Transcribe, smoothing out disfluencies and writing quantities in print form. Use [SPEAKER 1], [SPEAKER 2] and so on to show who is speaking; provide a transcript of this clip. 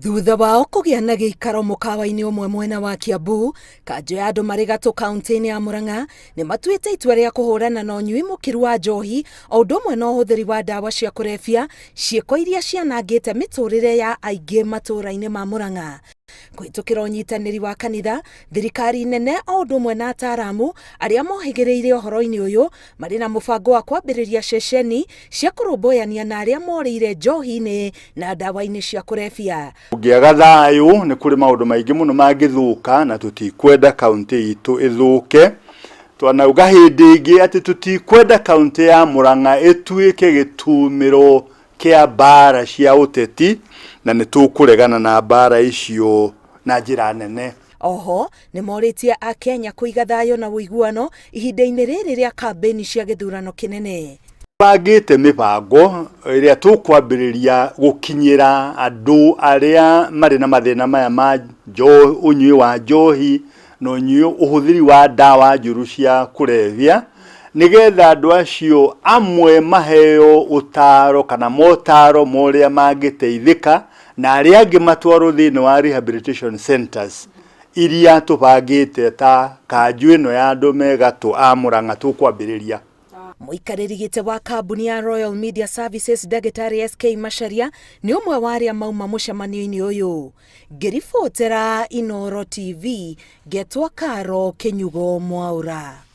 [SPEAKER 1] Thutha wao kũgĩa na gĩikaro mũkawa-inĩ ũmwe mwena wa Kiambu, kanjũ ya andũ marĩ gatũ kaunti-inĩ ya Murang'a nĩ matuĩte itua rĩa kũhũrana na ũnyui mũkĩru wa njohi o ũndũ ũmwe na ũhũthĩri wa ndawa cia kũrebia, ciĩko iria cianangĩte mĩtũrĩre ya aingĩ matũũra-inĩ ma Murang'a. Kũhĩtũkĩra ũnyitanĩri wa kanitha, thirikari nene o ũndũ ũmwe na ataaramu arĩa mohĩgĩrĩire ũhoro-inĩ ũyũ marĩ na mũbango wa kwambĩrĩria ceceni cia kũrũmbũyania na arĩa morĩire njohi-inĩ na ndawa-inĩ cia kũrebia.
[SPEAKER 2] Kũngĩaga thayũ nĩ kũrĩ maũndũ maingĩ mũno mangĩthũka na tũtikwenda kaũntĩ itũ ĩthũke. Twanauga hĩndĩ ĩngĩ atĩ tũtikwenda kaũntĩ ya Murang'a ĩtuĩke gĩtumĩro kĩa mbaara cia ũteti na nĩ tũkũregana na mbaara icio na njĩra nene.
[SPEAKER 1] Oho, nĩ morĩtie Akenya kũiga thayũ na ũiguano ihinda-inĩ rĩrĩ rĩa kambĩini cia gĩthurano kĩnene.
[SPEAKER 2] Bangĩte mĩbango ĩrĩa tũkwambĩrĩria gũkinyĩra andũ arĩa marĩ na mathĩna maya ma ũnyui wa njohi na ũnyui ũhũthĩri wa ndawa njũru cia kũrebia nĩgetha andũ acio amwe maheo ũtaro kana motaro ma ũrĩa mangĩteithĩka na arĩa angĩ matwarwo thĩinĩ wa rehabilitation centers iria tũbangĩte ta kanjũ ĩno ya andũ me gatũ a Mũrang'a tũkwambĩrĩria.
[SPEAKER 1] Mũikarĩri gĩtĩ wa kambuni ya Royal Media Services Ndagĩtarĩ SK Macharia nĩ ũmwe wa arĩa mauma mũcemanio-inĩ ũyũ. Ngĩribotera Inooro TV, ngetwo Karo Kĩnyugo Mwaũra.